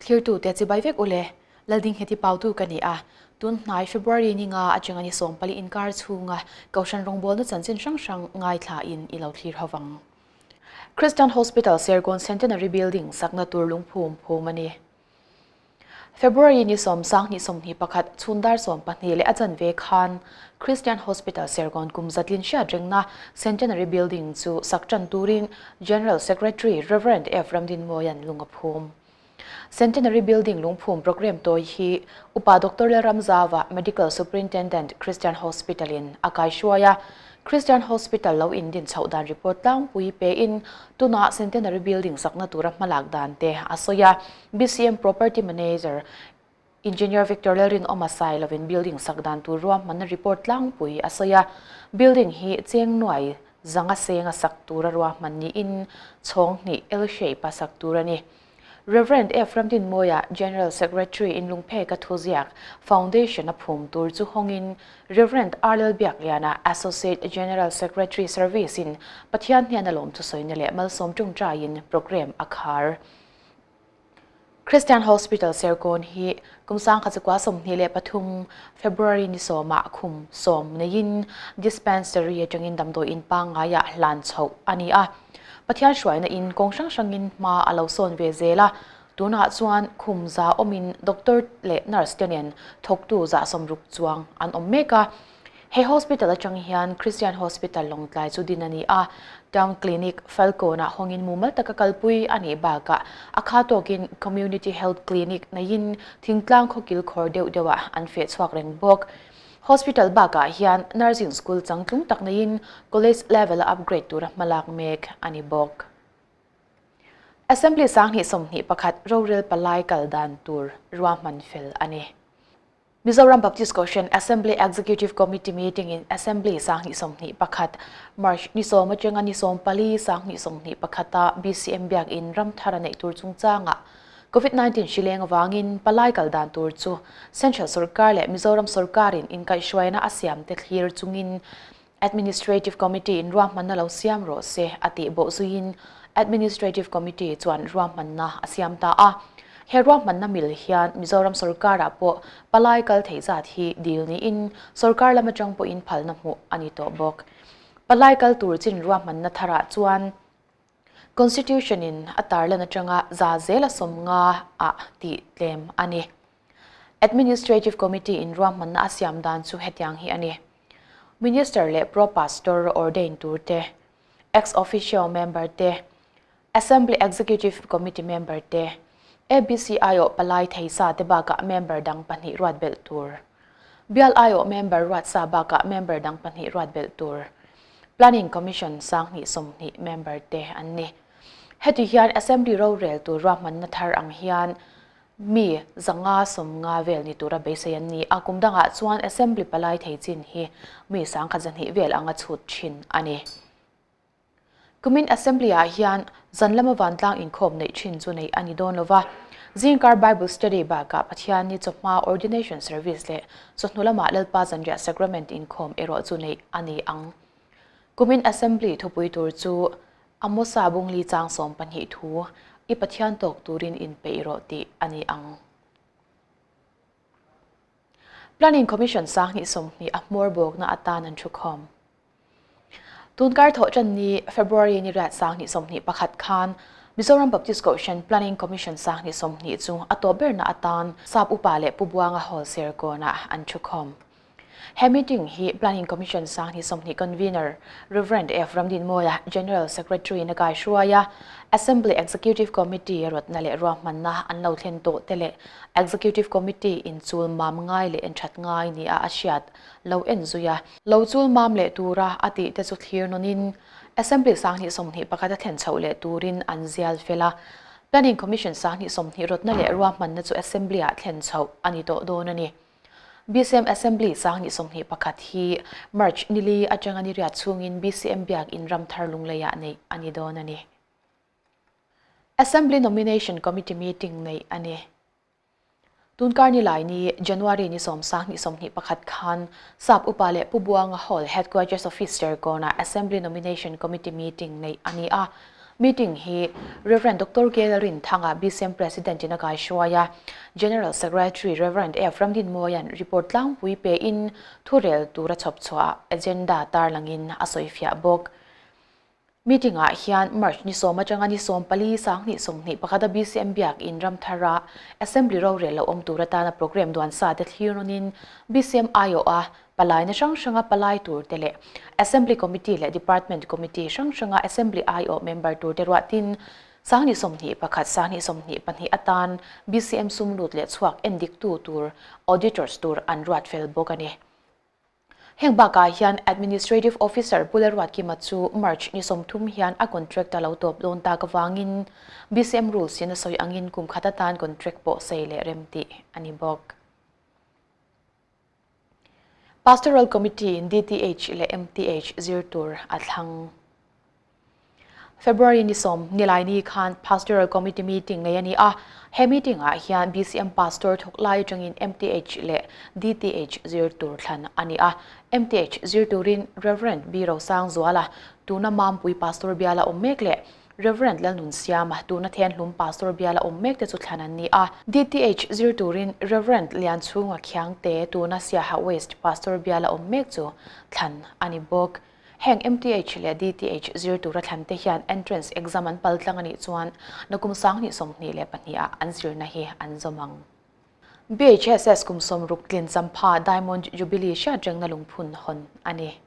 Thlirtute chibai vek ule, Laldingheti Pautu ka ni a, tun hnai February ni nga atanga ni 14 inkar chhunga Kohhran rawngbawlna chanchin hrang hrang ngaithla in i lo thlir ho vang. Christian Hospital Serkawn Centenary Building sakna tur lungphum phum a ni. February ni 10, 21 chhun dar 12 leh a chanve khan Christian Hospital Serkawn kum zatlin hriat rengna Centenary Building chu sak tan turin General Secretary Rev. F. Ramdinmawia'n lung a phum. Centenary Building lungphum programme tawi hi Upa Doctor Lalramzava, Medical Superintendent, Christian Hospital in a kaihruai a. Christian Hospital lo indin chhoh dan report tlangpui pein tunah Centenary Building sakna tura hmalak dan te a sawi a. BCM Property Manager, Engineer Victor Lalrinawma sai lovin building sak dan tur ruahmanna report tlangpui a sawi a. Building hi cheng nuai zanga senga sak tura ruahman niin chhawng hnih L-shape a sak tur a ni. Rev. F. Ramdinmawia, General Secretary in Lungpheka thuziak Foundation a phum tur chu hawngin Rev. R. Lalbiakliana, Associate General Secretary Service in Pathian hnen a lawm thusawina leh malsawm tawngtaiin programme a khar. Christian Hospital Serkawn hi kum 1923 February ni sawmah khum sawm neiin dispensary atangin damdawi in pangngaiah hlan chhoh a ni a. Pathian hruaina in kawng hrang hrangin hma a lo sawn ve zel a, tunah chuan khum za awmin doctor leh nurse te nen thawktu zah 60 chuang an awm mek a. He hospital atang hian Christian Hospital Lawngtlai chu din a ni a, Town Clinic Falkawnah hawngin mumal taka kalpui a nih bakah a kha tawkin Community Health Clinic neiin thingtlang khawkil khawr deuh deuhah an feh chhuak reng bawk. Hospital bakah hian Nursing School changtlung tak neiin College level a upgrade tura hmalak mek a ni bawk. Assembly 2021 rorel palai kal dan tur ruahman fel a ni. Mizoram Baptist Kohhran Assembly Executive Committee meeting in Assembly 2021 March ni 10 atanga ni 14 2021 a BCM Biakin Ramthar a neih tur chungchangah Covid-19 hri leng avangin palai kal dan tur chu Central Sorkar leh Mizoram Sorkarin inkaihhruaina a siam te thlir chungin Administrative Committee in ruahmanna lo siam rawh se a tih bawh zuiin Administrative Committee chuan ruahmanna a siam ta a. He ruahmanna mil hian Mizoram Sorkarah pawh palai kal theih zat hi dil niin Sorkar lam atang pawhin phalna hmuh a ni tawh bawk. Palai kal tur chin ruahmanna tharah chuan Constitution in a tarlan atanga za zela 50 ah tih tlem a ni. Administrative Committee in ruahmanna a siam dan chu hetiang hi a ni. Minister leh Pro Pastor ordain tur te, Ex Officio member te, Assembly Executive Committee member te, ABC aiawh palai thei sa te bakah member dang pahnih ruat belh tur. Bial aiawh member ruat sa bakah member dang pahnih ruat belh tur. Planning Commission 2020 member te an ni. Heti hian Assembly rorel tur ruahmanna thar ang hian mi 550 vel ni tura beisei an ni a, kum dangah chuan Assembly palai thei chin hi mi 1200 vel anga chhut thin a ni. Kumin Assembly ah hian zan lama vantlang inkhawm neih thin chu neih a ni dawn lova, zingkar Bible Study bakah Pathian ni chawhma Ordination Service leh chawhnu lamah Lalpa Zanriah Sacrament inkhawm erawh chu neih a ni ang. Kumin Assembly thupui tur chu Amosa bungli chang 12 thu i Pathian tawk turin inpeih rawh tih a ni ang. Planning Commission 2020 a hmawr bawkna atan an thukhawm. Tunkar thawh tan ni February ni riat 2021 khan Mizoram Baptist Kohhran Planning Commission 2020 chu a tawp berna atan Sap Upa leh Pu Buanga Hall Serkawnah an thukhawm. He meeting hi Planning Commission 2020 Convener Rev. F. Ramdinmawia, General Secretary na kaihruaia Assembly Executive Committee a rawtna leh ruahmanna an lo thlen tawh te leh Executive Committee in chul mam ngai leh enthat ngai nia a hriat lo en zui a, lo chul mam leh tura a tih te chu thlir nawnin Assembly 2021 a thlen chhoh leh turin an zial fel a. Planning Commission 2020 rawtna leh ruahmanna chu Assembly-ah thlen chhoh a ni tawh dawn a ni. BCM Assembly 2021 hi March nili atanga ni riat chhungin BCM Biak in Ramthar Lungleiah neih a ni dawn a ni. Assembly Nomination Committee meeting neih a ni. Tunkar ni lai ni January ni 10, 2021 khan Sap Upa leh Pu Buanga Hall Headquarters Office Serkawnah Assembly Nomination Committee meeting neih a ni a. Meeting hi Rev. Doctor Gail Rinthanga, BCM President in a kaihruai a, General Secretary Rev. F. Ramdinmawia'n report tlangpui pein thurel tura chhawp chhuah agenda tarlangin a sawifiah bawk. Meeting ah hian March ni sawm atanga ni 14 2021 a BCM Biakin Ramthara Assembly rorel lo awm tur atana programme duan sa te thlir nawnin BCM aiawha palaina hrang hranga palai tur te leh Assembly Committee leh Department Committee hrang hranga Assembly aiawh member tur te ruahtin 2021 2022 atan BCM sum lut leh chhuak endiktu tur Auditors tur an ruat fel bawk a ni. Heng bakah hian Administrative Officer Pu Lalruatkima chu March ni 30 hian a contract a lo tawp dawn tak avangin BCM rules in a sawi angin kum khat atan contract pawh sei leh rem tih a ni bawk. Pastoral Committee in DTH leh MTH zir tur a thlang. February ni 10 Nilaini khan Pastoral Committee meeting nei a ni a, he meeting ah hian BCM Pastor thawk lai atangin MTH leh DTH zir tur thlan a ni a. MTH zir turin Rev. B Rosangzuala, tuna Mampui Pastor biala awm mek leh Rev. Lalnunsiama, tuna Thenhlum Pastor biala awm mek te chu thlan an ni a. DTH zir turin Rev. Lianchhunga Khiangte, tuna Siaha West Pastor biala awm mek chu thlan a ni bawk. Heng MTH leh DTH zir tura thlan te hian entrance exam an pal tlang a nih chuan nakum 2022 ah an zirna hi an zawm ang. BHSS kum 60 tlin champha Diamond Jubilee hriatrengna lungphun hawn a ni.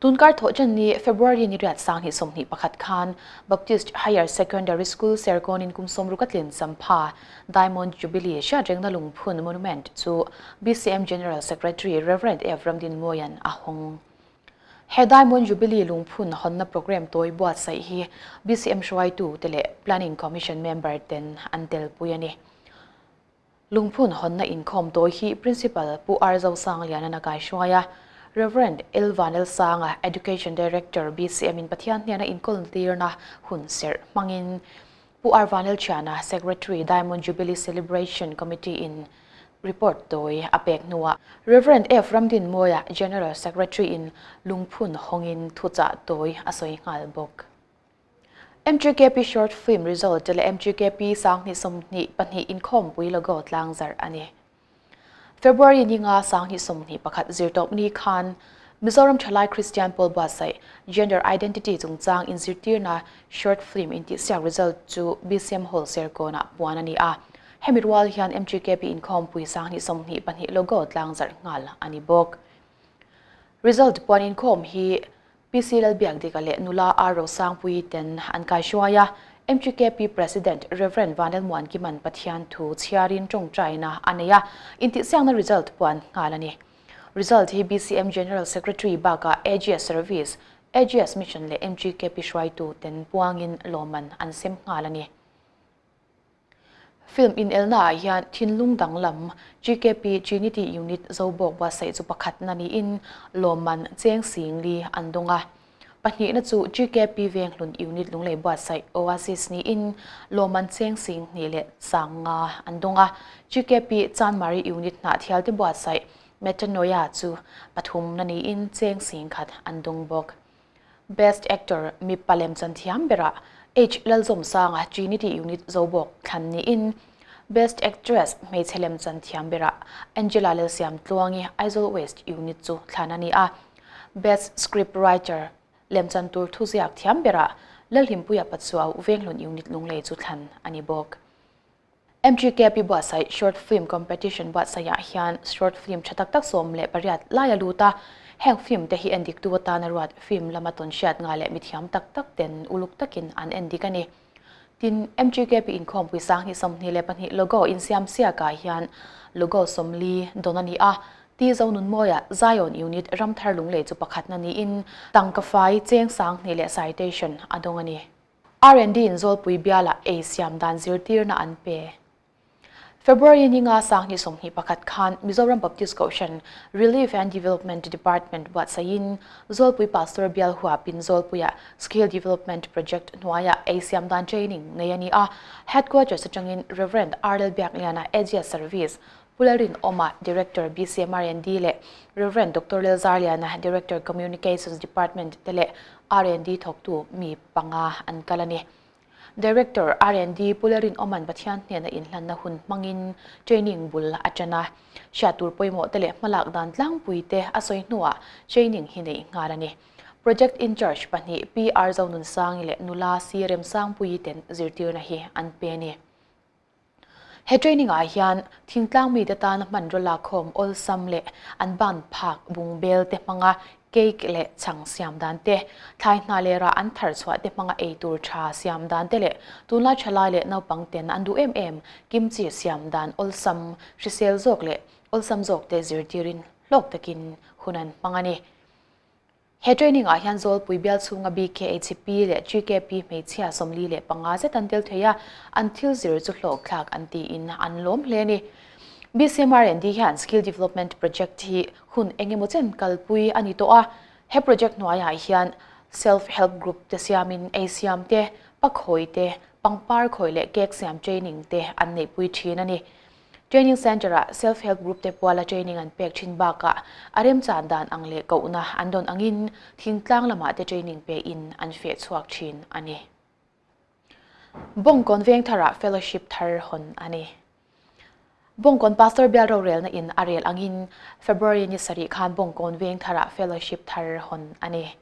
Tunkar thawhṭan ni February ni riat 2021 khan Baptist Higher Secondary School Serkawnin kum 60 a tlin champha Diamond Jubilee hriatrengna lungphun monument chu BCM General Secretary Rev. F. Ramdinmawia'n a hawng. He Diamond Jubilee lungphun hawnna programme tawi buatsaih hi BCM hruaitu te leh Planning Commission member ten an telpui a ni. Lungphun hawnna inkhawm tawi hi Principal Pu R. Zosangliana'n a kaihruai a, Rev. L. Vanlalsanga, Education Director, BCM in Pathian hnena inkawltirna hun serh hmangin Pu R. Vanlalthiana, Secretary, Diamond Jubilee Celebration Committee in report tawi a pek hnuah Rev. F. Ramdinmawia, General Secretary in lungphun hawngin thuchah tawi a sawi nghal bawk. MGKP Short Film Result leh MGKP 2022 inkhawmpui logo tlangzarh a ni. February ni nga 2021 zirtawp ni khan Mizoram Thalai Kristian Pawl buatsaih Gender Identity chungchang inzirtirna short film intihsiak result chu BCM Hall Serkawnah puan a ni a. Hemi rual hian MGKP inkhawmpui 2022 logo tlangzarh nghal a ni bawk. Result puan inkhawm hi PC Lalbiakdika leh nula R Rosangpuii ten an kaihruai a, MGKP President Rev Vanlalmuankima'n Pathian thu chhiarin tawngtaina a nei a, intihsiakna result puan nghal a ni. Result hi BCM General Secretary bakah AGS Service, AGS Mission leh MGKP hruaitu ten puangin lawmman an sem nghal a ni. Film inelnaah hian thinlung danglam GKP Trinity Unit Zobawk buatsaih chu pakhatna niin lawmman cheng singli an dawng a. Pahnihna chu GKP Venghlun Unit Lunglei buatsaih Oasis niin lawmman cheng 2000 500 an dawng a. GKP Chanmari Unit Hnahthialte buatsaih Metanoia chu pathumna niin cheng 10,000 an dawng bawk. Best Actor mipa lemchan thiam berah H Lalzawmsanga Trinity Unit Zobawk thlan niin Best Actress hmeichhe lemchan thiam berah Angela Lalsiamtluangi Aizawl West Unit chu thlan a ni a. Best Script Writer lemchan tur thuziak thiam berah Lalhlimpuia Patsuau Venghlun Unit Lunglei chu thlan a ni bawk. MGKP buatsaih Short Film Competition buatsaihah hian short film tha tak tak 18 lai a lut a, heng film te hi endiktu atana ruat film lama tawnhriat nga leh mithiam tak tak ten uluk takin an endik a ni. Tin, MGKP inkhawmpui 2022 logo insiam siakah hian logo 40 dawn a ni a, T Zonunmawia Zion Unit Ramthar Lunglei chu pakhatna niin tangka fai cheng 2000 leh citation a dawng a ni. R&D in Zawlpui bialah ei siam dan zirtirna an pe. February ni nga 2021 khan Mizoram Baptist Kohhran Relief and Development Department buatsaihin Zawlpui Pastor bial huapin Zawlpuia Skill Development Project hnuaiah ei siam dan training nei a ni a. Headquarters atangin Rev. R. Lalbiakliana Asia Service. Pu Lalrinawma, Director, BCMRND leh Rev. Doctor Lalzarliana, Director, Communications Department te leh R&D thawktu mi panga an kal a ni. Director, R&D Pu Lalrinawma'n Pathian hnena inhlanna hun hmangin training bul a ṭan a. Hriat tur pawimawh te leh hmalak dan tlangpui te a sawi hnuah training hi neih nghal a ni. Project in-charge pahnih PR Zonunsangi leh nula C Remsangpuii ten zirtirna hi an pe a ni. He training ah hian thingtlang mite tana hmanraw lakkhawm awlsam leh an ban phak bungbel te hmanga cake leh chhang siam dan te, thlai hna leh rah an thar chhuah te hmanga ei tur tha siam dan te leh tunlai thalai leh naupang ten an duh em em kimchi siam dan awlsam hrisel zawk leh awlsam zawk te zirtirin hlawk takin hun an hmang a ni. He training ah hian Zawlpui bial chhunga BKHP leh GKP hmeichhia 45 zet an tel thei a, an thil zir chu hlawkthlak an tiin an lawm hle a ni. BCMRND hian Skill Development Project hi hun eng emaw chen kalpui a ni tawh a, he project hnuaiah hian Self Help Group te siamin ei siam te, pakhawi te, pangpar khawi leh cake siam training te an neihpui thin a ni. Training Centre-ah Self Help Group te puala training an pek thin bakah a remchan dan ang leh kohna an dawn angin thingtlang lamah te training pein an feh chhuak thin a ni. Bawngkawn Vengtharah Fellowship thar hawn a ni. Bawngkawn Pastor bial rorelna in a rel angin February ni sarih khan Bawngkawn Vengtharah Fellowship thar hawn a ni.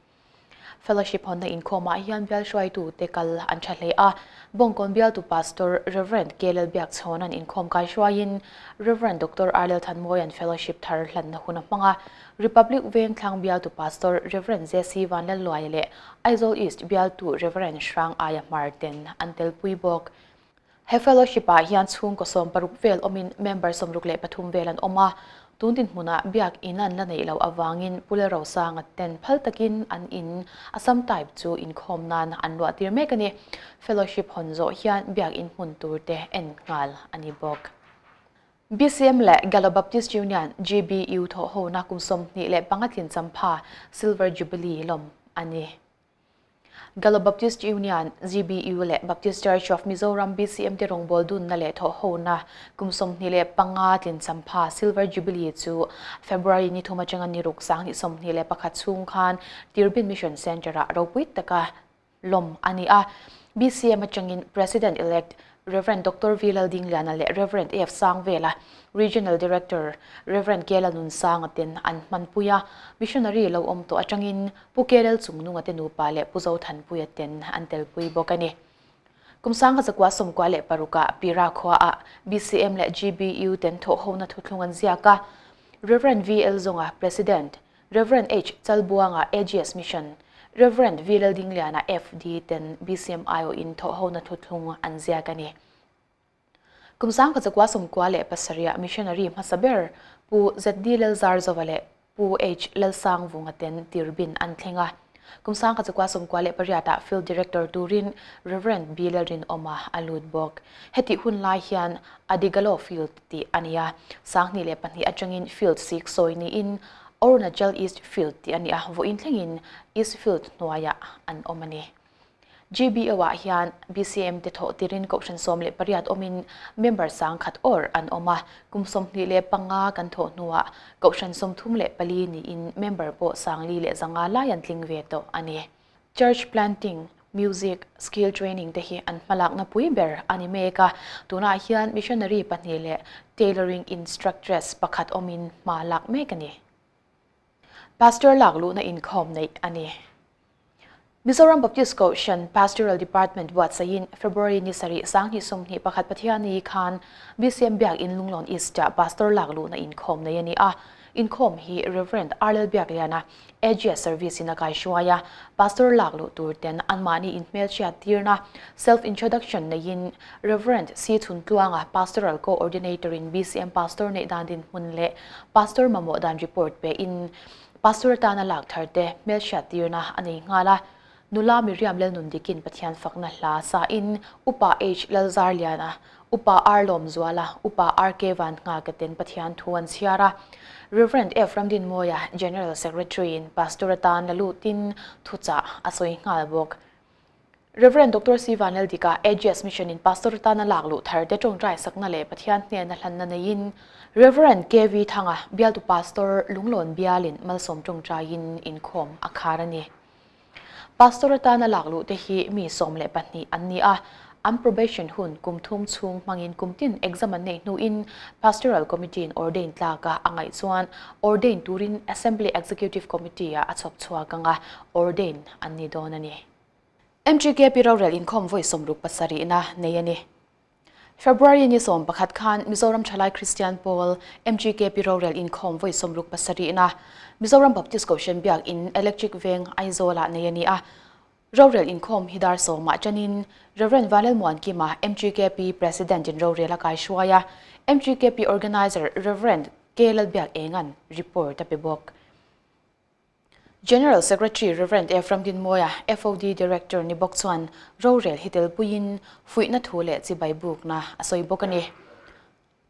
Fellowship hawnna inkhawmah hian bial hruaitute kal an tha hle a, Bawngkawn bialtu Pastor Rev. K. Lalbiakchhawna'n inkhawm kai hruaiin Rev. Doctor R. Lalthanmawia'n Fellowship thar hlanna hun a hmang a, Republic Vengthlang bialtu Pastor Rev. JC Vanlalluaia leh Aizawl East bialtu Rev. Hrang Aia Hmar ten an telpui bawk. He fellowship-ah hian chhungkaw 16 vel awmin member 63 vel an awm a, tun dinhmunah biak in an la neih loh avangin Pu Lalrosanga ten phal takin an in Assam type chu inkhawm nan an luah tir mek a ni. Fellowship hawn zawh hian biak in hmun tur te en nghal a ni bawk. BCM leh Gallo Baptist Union, GBU, thawhhona kum 25 tlin champha Silver Jubilee lawm a ni. Gallo Baptist Union, GBU, leh Baptist Church of Mizoram, BCM, te rawngbâwl dunna leh thawhhona kum 25 tlin champha Silver Jubilee chu February ni thum atanga ni ruk 2021 chhung khan Tirbin Mission Centre-ah ropui taka lawm a ni a. BCM atangin President-elect Rev. Doctor V. Laldingliana leh Rev. AF Sangvela, Regional Director Rev. K. Lalnunsanga ten an hmanpui a, Missionary lo awm tawh atangin Pu K. Lalchungnunga te nupa leh Pu Zothanpuia ten an telpui bawk a ni. Kum 1996 ah Pira khuaah BCM leh GBU ten thawhhona thuthlung an ziak a, Rev. VL Zawnga, President, Rev. H. Chalbuanga, AGS Mission, Rev. V. Laldingliana, FD, ten BCM aiawhin thawhhona thuthlung an ziak a ni. Kum 1997 ah missionary hmasa ber Pu ZD Lalzarzova leh Pu H. Lalsangvunga ten Tirbin an thleng a. Kum 1998 ah Field Director turin Rev. B. Lalrinawma a lut bawk. Hetih hun lai hian Adigalo Field tih a ni a, 2002 atangin Field sik sawi niin Arunachal East Field tih a ni a, vawiin thlengin East Field hnuaiah an awm a ni. GBO-ah hian BCM te thawh tirin kohhran 18 awmin member 1000 awr an awm a, kum 25 kan thawh hnuah kohhran 34 niin member pawh 4,500 lai an tling ve tawh a ni. Church planting, music, skill training te hi an hmalakna pui ber a ni mek a, tunah hian missionary pahnih leh tailoring instructress pakhat awmin hma lak mek a ni. Pastor lak luhna inkhawm neih a ni. Mizoram Baptist Kohhran Pastoral Department buatsaihin February ni sarih 2021 Pathianni khan BCM Biakinn Lunglawn East-ah Pastor lak luhna inkhawm neih a ni a, inkhawm hi Rev. R. Lalbiakliana Asia Service in a kaihruai a, Pastor lak luh tur ten anmahni inhmelchhiat tirna, self introduction, neiin Rev. C. Chhuntluanga, Pastoral Co-ordinator in BCM Pastor neih dan dinhmun leh Pastor mamawh dan report pe in Pastor atana lak thar te hmelchhiat tirna a nei nghal a. Nula Miriam Lalnundikin Pathian fakna hla sa in Upa H. Lalzarliana, Upa R. Lawmzuala, Upa RK Vanhnga ten Pathian thu an chhiar a. Rev. F. Ramdinmawia, General Secretary in Pastor atan la lutin thuchah a sawi nghal bawk. Rev. Doctor C. Vanlaldika, AGS Mission in Pastor atana lak luh thar te tawngtai sakna leh Pathian hnena hlanna neiin Rev. KV Thanga, bialtu Pastor Lunglawn bialin malsawm tawngtaiin inkhawm a khar a ni. Pastor atana lak luh te hi mi 12 an ni a, an probation hun kum thum chhung hmangin kum tin exam an neih hnuin Pastoral Committee in ordain tlaka a ngaih chuan ordain turin Assembly Executive Committee ah a chhawp chhuak anga ordain an ni dawn a ni. MGKP rorel inkhawm vawi 67 na nei a ni. February ni 11 khan Mizoram Thalai Kristian Pawl MGKP rorel inkhawm vawi 67 na Mizoram Baptist Kohhran Biak In Electric Veng Aizawl ah nei a ni a. Rorel inkhawm hi dar sawmah tanin Rev. Vanlalmuankima MGKP President in rorel a kaihruai a, MGKP Organiser Rev. K Lalbiak Engan report a pe bawk. General Secretary Rev. Ephraim Dinmawia, FOD Director ni bawk chuan rorel hi telpuiin fuihna thu leh chibai bukna a sawi bawk a ni.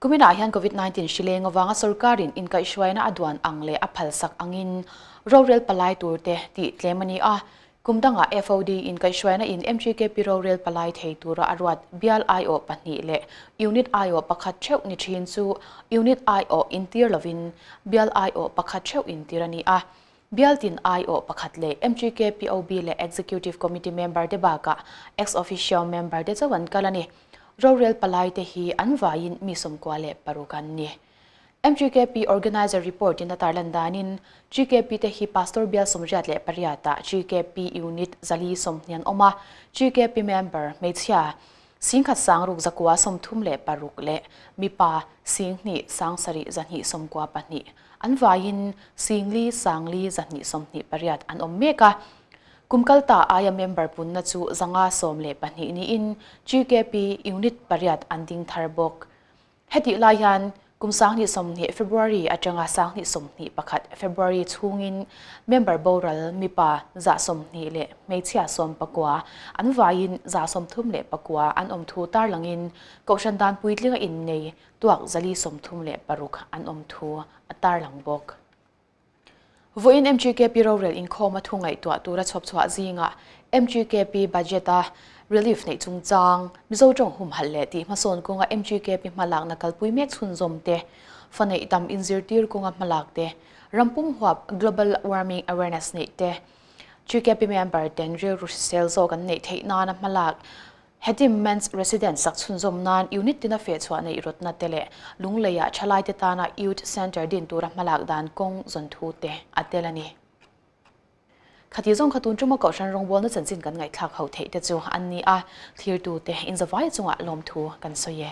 Kuminah hian Covid 19 hri leng avanga sorkarin inkaihhruaina a duan ang leh a phalsak angin rorel palai turte tih tlem a ni a. Kum dangah FOD inkaihhruaina in MGKP rorel palai thei tura a ruat bial aiawh pahnih leh unit aiawh pakhat theuh ni thin chu unit aiawh intir lovin bial aiawh pakhat theuh intir a ni a. Bial tin aiawh pakhat leh MGKPOB leh Executive Committee member te bakah ex-officio member te chauh an kal a ni. Rorel palai te hi an vaiin mi 96 an ni. MGKP Organiser Report in a tarlan danin GKP te hi Pastor bial 88 ah GKP Unit 420 an awm a, GKP member hmeichhia 16,936 leh mipa 2,7,292 an vaiin 4,4,228 an awm mek a. Kum kalta aia member punna chu 512 niin GKP Unit pariat an ding thar bawk. Hetih lai hian kum 2020 February atanga 2021 February chhungin member boral mipa 120 leh hmeichhia 19 an vaiin 139 an awm thu tarlangin Kohhran dan puitlinga innei tuak 436 an awm thu a tarlang bawk. Vawiin MGKP rorel inkhawm a thu ngaihtuah tura chhawp chhuah zingah MGKP budget-a relief neih chungchang, Mizo tawng humhalh leh tih hmasawn kawnga MGKP hmalakna kalpui mek chhunzawm te, fa neih tam inzirtir kawnga hmalak te, ram pum huap global warming awareness neih te, GKP member ten rilru hrisel zawk an neih theih nana hmalak Hetim Men's Residence sak chhunzawm nan unit tina fehchhuah neih rawtna te leh Lungleiah thalaite tana Youth Centre din tura hmalak dan kawng zawn thu te a tel a ni. Khati zawng kha tun tuma Kohhran rawngbawlna chanchin kan ngaihthlak ho theih te chu an ni a, thlirtute inzavai chungah lawmthu kan sawi e.